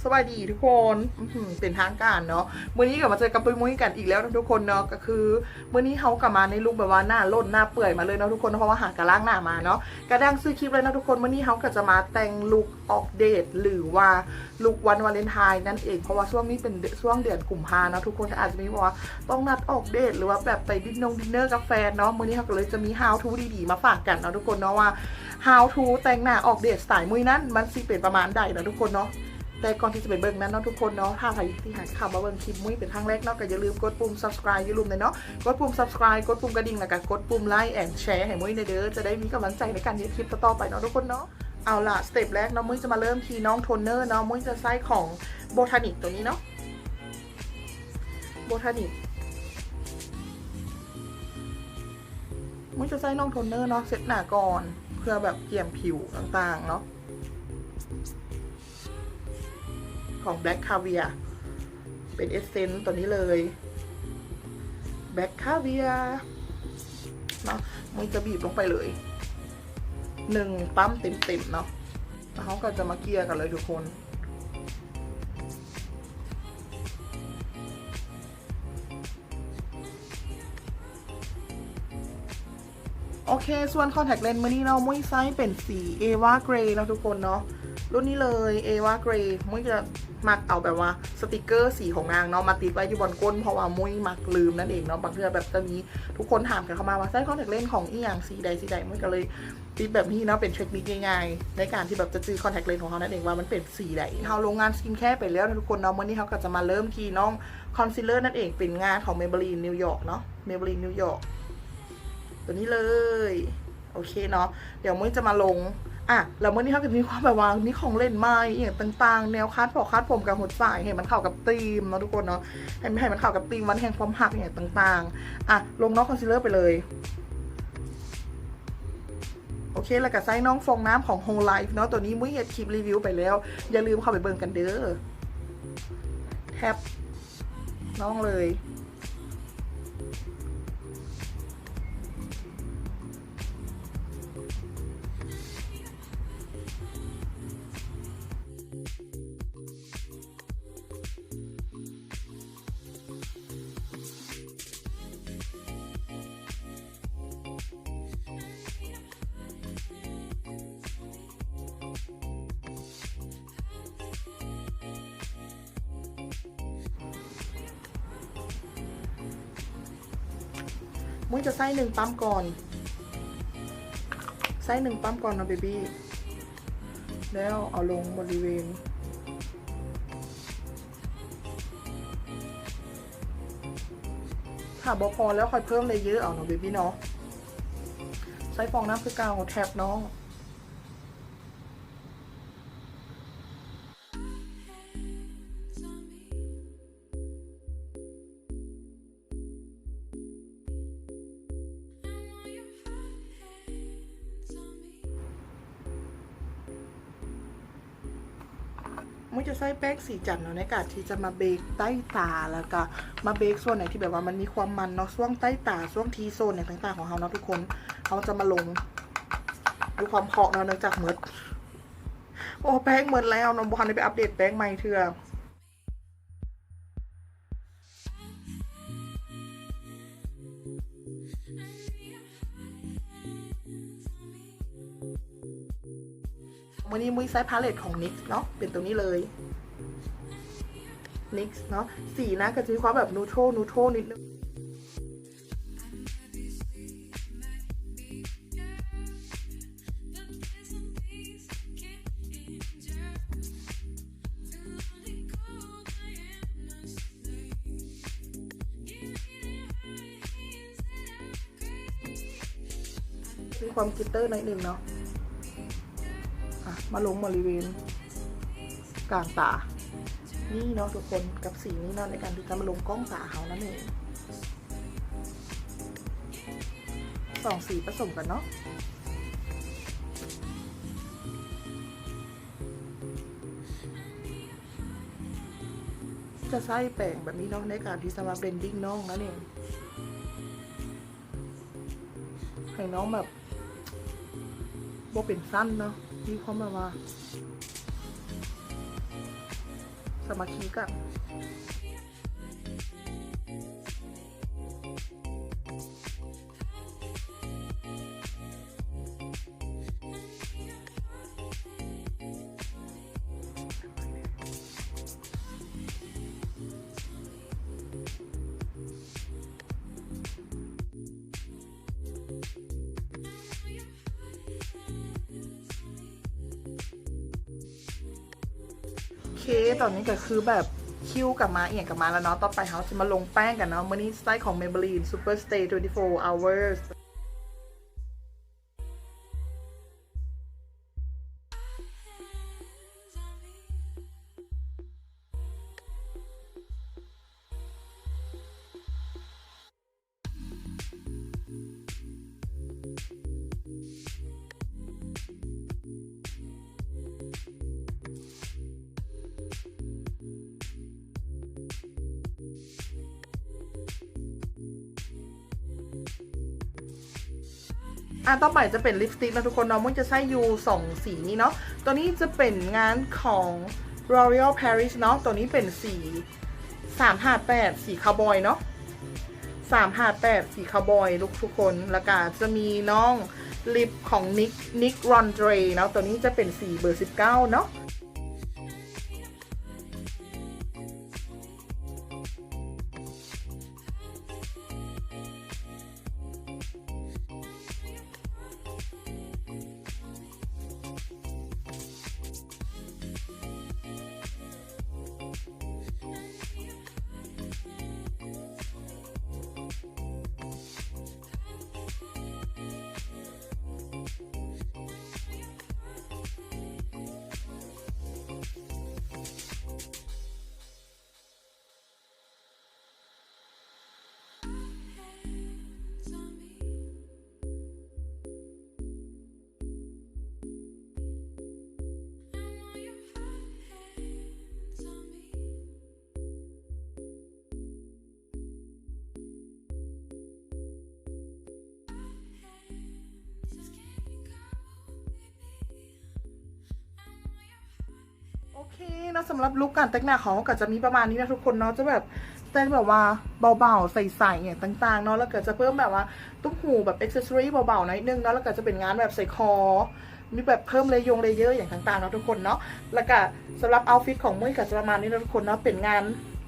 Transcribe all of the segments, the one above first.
ສະບາຍດີທຸກຄົນ ອືມ ເປັນທາງການເນາະ. ມື້ນີ້ກໍມາເຈີກັບປຸ້ຍມຸ້ຍກັນອີກແລ້ວເນາະທຸກຄົນເນາະ. ກໍຄືມື້ນີ້ເຮົາກໍມາໃນລຸກແບບວ່າໜ້າຫຼົ່ນໜ້າເປື່ອຍມາເລີຍເນາະທຸກຄົນ ເພາະວ່າຫາກະລ້າງໜ້າມາເນາະ. ກະດັ່ງຊື່ຄລິບເລີຍເນາະທຸກຄົນ ມື້ນີ້ເຮົາກໍຈະມາແຕ່ງລຸກອອກເດດ ຫຼືວ່າລຸກວັນວາເລັນທາຍນັ້ນເອງ ເພາະວ່າຊ່ວງນີ້ເປັນ ເດືອນ ຊ່ວງເດືອນກຸມພາເນາະ ທຸກຄົນກໍອາດຈະມີແບບວ່າຕ້ອງນັດອອກເດດ ຫຼືວ່າແບບໄປດິນນົງດິນເນີກັບແຟນເນາະ. ມື້ນີ້ເຮົາກໍເລີຍຈະມີ how to ດີໆມາຝາກກັນເນາະທຸກຄົນເນາະ ວ່າ how to ແຕ່ງໜ້າອອກເດດສະໄຕລ໌ມຸ້ຍນັ້ນ ມັນຊິເປັນປະມານໃດເນາະທຸກຄົນເນາະ. ແຕ່ກ່ອນທີ່ຈະໄປເບິ່ງນັ້ນເນາະທຸກຄົນເນາະ ຖ້າໃຜທີ່ຫາເຂົ້າມາເບິ່ງຄລິບມຸ້ຍເປັນຄັ້ງແລກເນາະ ກໍຢ່າລືມກົດປຸ່ມ subscribe ຢ່າລືມເລີຍເນາະ ກົດປຸ່ມ subscribe ກົດປຸ່ມກະດິ່ງ ແລ້ວກໍກົດປຸ່ມ like and share ໃຫ້ມຸ້ຍແດ່ເດີ ຈະໄດ້ມີກຳລັງໃຈໃນການເຮັດຄລິບຕໍ່ໆໄປເນາະທຸກຄົນເນາະ. ເອົາລະ step ແລກເນາະ ມຸ້ຍຈະມາເລີ່ມທີ່ນ້ອງ toner ເນາະ ມຸ້ຍຈະໃຊ້ຂອງ Botanic ຕົວນີ້ເນາະ Botanic ມຸ້ຍຈະໃຊ້ນ້ອງ toner ເນາະ ເຊັດໜ້າກ່ອນ ເພື່ອແບບກຽມຜິວຕ່າງໆເນາະ ຂອງ Black Caviar ເປັນ essence ຕົວນີ້ເລີຍ Black Caviar ເນາະ. ມັນຈະບີບລົງໄປເລີຍໜຶ່ງປ້ຳເຕັມໆເນາະ ແລ້ວເຮົາກໍຈະມາເກ່ຍກັນເລີຍທຸກຄົນ. ໂອເຄ ສ່ວນ contact lens ມື້ນີ້ເນາະ ມຸ້ຍໃຊ້ເປັນສີ Ava Grey ເນາະທຸກຄົນເນາະ ລຸ້ນນີ້ເລີຍ Ava Grey. ມຸ້ຍຈະມັກເອົາແບບວ່າສະຕິກເກີສີຂອງນາງເນາະ ມາຕິດໄວ້ຢູ່ບ່ອນກົ້ນ ເພາະວ່າມຸ້ຍມັກລືມນັ້ນເອງເນາະ. ບາງເທື່ອແບບຈະມີທຸກຄົນຖາມກັນເຂົ້າມາວ່າ ໃຊ້ contact lens ຂອງອີ່ຫຍັງ ສີໃດ ສີໃດ ມຸ້ຍກໍເລີຍຕິດແບບນີ້ເນາະ ເປັນເທັກນິກງ່າຍໆ ໃນການທີ່ແບບຈະຈື່ contact lens ຂອງເຮົານັ້ນເອງວ່າມັນເປັນສີໃດ. ເຮົາລົງງານ skincare ໄປແລ້ວເນາະທຸກຄົນເນາະ ມື້ນີ້ເຮົາກໍຈະມາເລີ່ມທີ່ນ້ອງ concealer ນັ້ນເອງ ເປັນງານຂອງ Maybelline New York ເນາະ Maybelline New York ຕົວນີ້ເລີຍ. ໂອເຄເນາະ ດຽວມື້ນີ້ຈະມາລົງ ອ່ະ ແລ້ວມື້ນີ້ເຮົາກໍມີຄວາມແບບວ່າມີຂອງຫຼິ້ນໃໝ່ອີ່ຫຍັງຕ່າງໆ ແນວຄາດຜອກຄາດຜົມກັບຫົວໃຈ ໃຫ້ມັນເຂົ້າກັບທີມເນາະທຸກຄົນເນາະ ໃຫ້ ໃຫ້ມັນເຂົ້າກັບທີມວັນແຫ່ງຄວາມຮັກອີ່ຫຍັງຕ່າງໆ. ອ່ະ ລົງນ້ອງ concealer ໄປເລີຍ. ໂອເຄ ແລ້ວກໍໃຊ້ນ້ອງຟອງນ້ຳຂອງ Whole Life ເນາະ ຕົວນີ້ມຸ້ຍເຮັດຄລິບຣີວິວໄປແລ້ວ ຢ່າລືມເຂົ້າໄປເບິ່ງກັນເດີ. ແທັບນ້ອງເລີຍ. ມຸ້ຍຈະໃຊ້ໜຶ່ງປ້ຳກ່ອນ ໃຊ້ໜຶ່ງປ້ຳກ່ອນເນາະ ເບບີ້ ແລ້ວເອົາລົງບໍລິເວນ ຖ້າບໍ່ພໍແລ້ວຄ່ອຍເພີ່ມເລເຢີເອົາເນາະ ເບບີ້ເນາະ. ໃຊ້ຟອງນ້ຳຄືເກົ່າ ແທັບນ້ອງ. ມຸ້ຍຈະໃຊ້ແປ້ງສີຈັນເນາະ ໃນການທີ່ຈະມາເບກໃຕ້ຕາ ແລ້ວກະມາເບກສ່ວນໃດທີ່ແບບວ່າມັນມີຄວາມມັນເນາະ ຊ່ວງໃຕ້ຕາ ຊ່ວງ T-zone ຫຍັງຕ່າງໆຂອງເຮົາເນາະທຸກຄົນ. ເຮົາຈະມາລົງດ້ວຍຄວາມເພາະເນາະ ເນື່ອງຈາກໝົດ ໂອ້ ແປ້ງໝົດແລ້ວເນາະ ບໍ່ທັນໄດ້ໄປອັບເດດແປ້ງໃໝ່ເທື່ອ. ມື້ນີ້ມຸ້ຍໃຊ້ພາເລັດຂອງ NYX ເນາະ ເປັນຕົວນີ້ເລີຍ NYX ເນາະ. ສີນາງກໍຈະມີຄວາມແບບ neutral neutral ນິດໜຶ່ງ. ມີຄວາມ glitter ໜ້ອຍໜຶ່ງເນາະ. ອ່ະ ມາລົງບໍລິເວນກາງຕານີ້ເນາະທຸກຄົນ ກັບສີນີ້ເນາະ ໃນການທີ່ຈະມາລົງກ້ອງຕາເຮົານັ້ນເອງ. ສອງສີປະສົມກັນເນາະ. ຈະໃຊ້ແປງແບບນີ້ເນາະ ໃນການທີ່ຈະມາ blending ນ້ອງນັ້ນເອງ ໃຫ້ນ້ອງແບບບໍ່ເປັນຊັ້ນເນາະ ມີຄວາມແບບວ່າ ສາມັກຄີກັນ. ໂອເຄ ຕອນນີ້ກໍຄືແບບຄິ້ວກັບມາ ອີ່ຫຍັງກັບມາແລ້ວເນາະ. ຕໍ່ໄປເຮົາຊິມາລົງແປ້ງກັນເນາະ. ມື້ນີ້ໃຊ້ຂອງ Maybelline Superstay twenty-four Hours. ອ່າ ຕໍ່ໄປຈະເປັນລິບສະຕິກເນາະທຸກຄົນເນາະ. ມຸ້ຍຈະໃຊ້ຢູ່ສອງສີນີ້ເນາະ. ຕົວນີ້ຈະເປັນງານຂອງ L'Oréal Paris ເນາະ. ຕົວນີ້ເປັນສີ ສາມຫ້າແປດ ສີຄາວບອຍເນາະ ສາມຫ້າແປດ ສີຄາວບອຍ ທຸກໆຄົນ. ແລ້ວກະຈະມີນ້ອງລິບຂອງ NYX NYX Laundree ເນາະ. ຕົວນີ້ຈະເປັນສີເບີສິບເກົ້າເນາະ. ໂອເຄເນາະ ສຳລັບລຸກການແຕ່ງໜ້າຂອງເຮົາກໍຈະມີປະມານນີ້ນະທຸກຄົນເນາະ. ຈະແບບແຕ່ງແບບວ່າເບົາໆ ໃສໆ ຫຍັງຕ່າງໆເນາະ. ແລ້ວກໍຈະເພີ່ມແບບວ່າຕຸ້ມຫູແບບ accessory ເບົາໆ ໜ້ອຍໜຶ່ງເນາະ. ແລ້ວກໍຈະເປັນງານແບບໃສ່ຄໍ ມີແບບເພີ່ມເລຢົງ layer ຫຍັງຕ່າງໆເນາະທຸກຄົນເນາະ. ແລ້ວກະສຳລັບ outfit ຂອງມຸ້ຍກະຈະປະມານນີ້ເນາະທຸກຄົນເນາະ. ເປັນງານ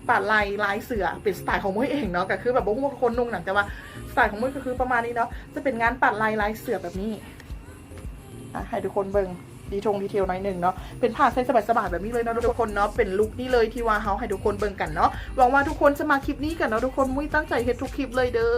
ປາດໄລ່ລາຍເສືອ ເປັນສະໄຕຂອງມຸ້ຍເອງເນາະ. ກະຄືແບບບໍ່ຮູ້ວ່າທຸກຄົນນຸ່ງຫຍັງ ແຕ່ວ່າສະໄຕຂອງມຸ້ຍກະຄືປະມານນີ້ເນາະ. ຈະເປັນງານປາດໄລ່ລາຍເສືອແບບນີ້ ອ່ະ ໃຫ້ທຸກຄົນເບິ່ງ detail detail ໜ້ອຍໜຶ່ງເນາະ. ເປັນຜ້າໃສ່ສະບາຍໆ ແບບນີ້ເລີຍເນາະທຸກຄົນເນາະ. ເປັນລຸກນີ້ເລີຍທີ່ວ່າເຮົາໃຫ້ທຸກຄົນເບິ່ງກັນເນາະ. ຫວັງວ່າທຸກຄົນຈະມັກຄລິບນີ້ກັນເນາະທຸກຄົນ. ມຸ້ຍຕັ້ງໃຈເຮັດທຸກຄລິບເລີຍເດີ.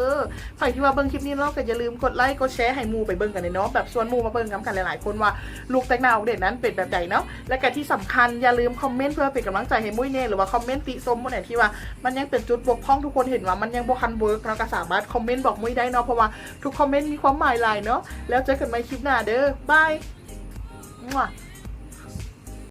ໃຜທີ່ວ່າເບິ່ງຄລິບນີ້ແລ້ວກໍຢ່າລືມກົດໄລ ກົດແຊ ໃຫ້ໝູ່ໄປເບິ່ງກັນແດ່ເນາະ. ແບບຊວນໝູ່ມາເບິ່ງນຳກັນຫຼາຍໆຄົນວ່າລຸກແຕ່ງໜ້າອອກເດດນັ້ນເປັນແບບໃດເນາະ. ແລະກະທີ່ສຳຄັນຢ່າລືມຄອມເມັນເພື່ອເປັນກຳລັງໃຈໃຫ້ມຸ້ຍແດ່ ຫຼືວ່າຄອມເມັນຕິຊົມບ່ອນໃດທີ່ວ່າມັນຍັງເປັນຈຸດບົກຜ່ອງ ທຸກຄົນເຫັນວ່າມັນຍັງບໍ່ທັນເວີກເນາະ ກະສາມາດຄອມເມັນບອກມຸ້ຍໄດ້ເນາະ ເພາະວ່າທຸກຄອມເມັນມີຄວາມໝາຍຫຼາຍເນາະ. ແລ້ວເຈີກັນໃໝ່ຄລິບໜ້າເດີ ບາຍ.